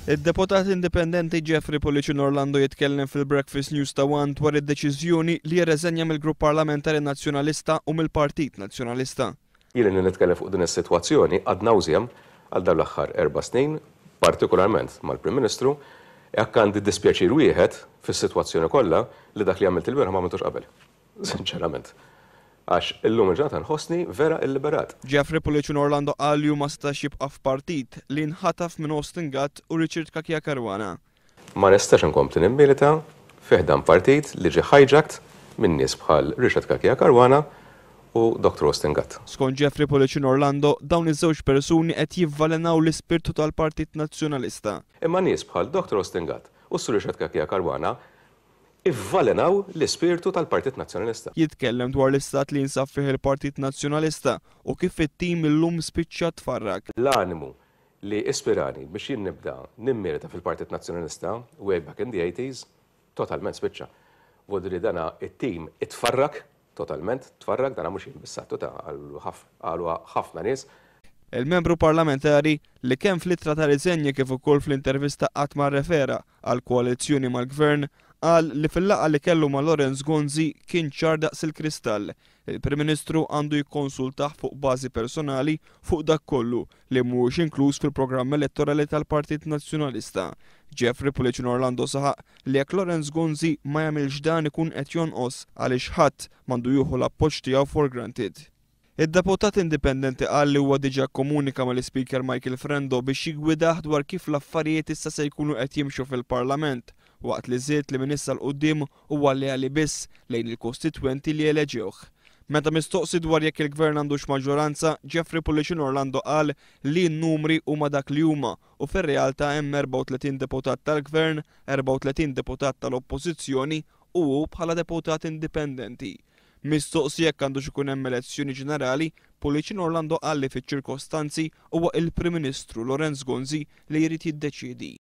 Id-deputat indipendenti Jeffrey Pullicino Orlando jitkellem fil-Breakfast News ta' One dwar id-deċiżjoni li jirreżenja mill-Grupp Parlamentari Nazzjonalista u mill-Partit Nazzjonalista. Jien ili nitkellem fuq din is-sitwazzjoni ad nauseam għal dawn l-aħħar 4 snin, partikolarment mal-Prim Ministru, jekk għandi dispjaċir wieħed fis-sitwazzjoni kollha li dak li għamilt ilbieraħ ma għamiltux qabel. Sinċerament. Għax illum il-ġurnata nħossni vera illiberat. Jeffrey Pullicino Orlando qal li ma setax jibqa' f'partit li nħataf minn Austin Gatt u Richard Cachia Caruana. Ma nistax inkompli nimmilita fi ħdan partit li ġie hijacked minn nies bħal Richard Cachia Caruana u Dr. Austin Gatt. Skont Jeffrey Pullicino Orlando, dawn iż-żewġ persuni qed jivvalenaw l-ispirtu tal-Partit Nazzjonalista. Imma nies bħal Dr. Austin Gatt u Sur Richard Cachia Caruana ivvalenaw l-ispirtu tal-Partit Nazzjonalista. Jitkellem dwar l-istat li jinsab fih il-Partit Nazzjonalista u kif it-tim illum spiċċa tfarrak. L-animu li ispirani biex jien nibda nimmilita fil-Partit Nazzjonalista way back in the 80s, totalment spiċċa. Vodri dana it-tim itfarrak, totalment tfarrak, dana mhux jien biss għedtu ta' qalu ħafna nies. Il-membru parlamentari li kemm fl-ittra ta' riżenja kif ukoll fl-intervista qatt ma refera għal koalizzjoni mal-gvern qal li fil-laqgħa li kellu ma' Lawrence Gonzi kien ċar daqs il-kristall. Il-Prim Ministru għandu jikkonsultah fuq bażi personali fuq dak kollu li mhuwiex inkluż fil-programm elettorali tal-Partit Nazzjonalista. Jeffrey Pullicino Orlando saħaq li jekk Lawrence Gonzi ma jagħmilx dan ikun qed jonqos għaliex ħadd m'għandu jieħu l-appoġġ tiegħu for granted. Id-deputat indipendenti qal li huwa diġà komunika mal-Ispeaker Michael Frendo biex jigwidah dwar kif l-affarijiet issa se jkunu qed jimxu fil-Parlament, waqt li żied li minn issa 'l quddiem huwa leali biss lejn il-kostitwenti li eleġewh. Meta mistoqsi dwar jekk il-gvern għandux maġġoranza, Jeffrey Pullicino Orlando qal li n-numri huma dak li huma u fir-realtà hemm 34 deputat tal-gvern, 34 deputat tal-oppożizzjoni u hu bħala deputat indipendenti. Mistoqsi jekk għandux ikun hemm elezzjoni ġenerali, Pullicino Orlando qal li fiċ-ċirkostanzi huwa il-Prim Ministru Lawrence Gonzi li jrid jiddeċiedi.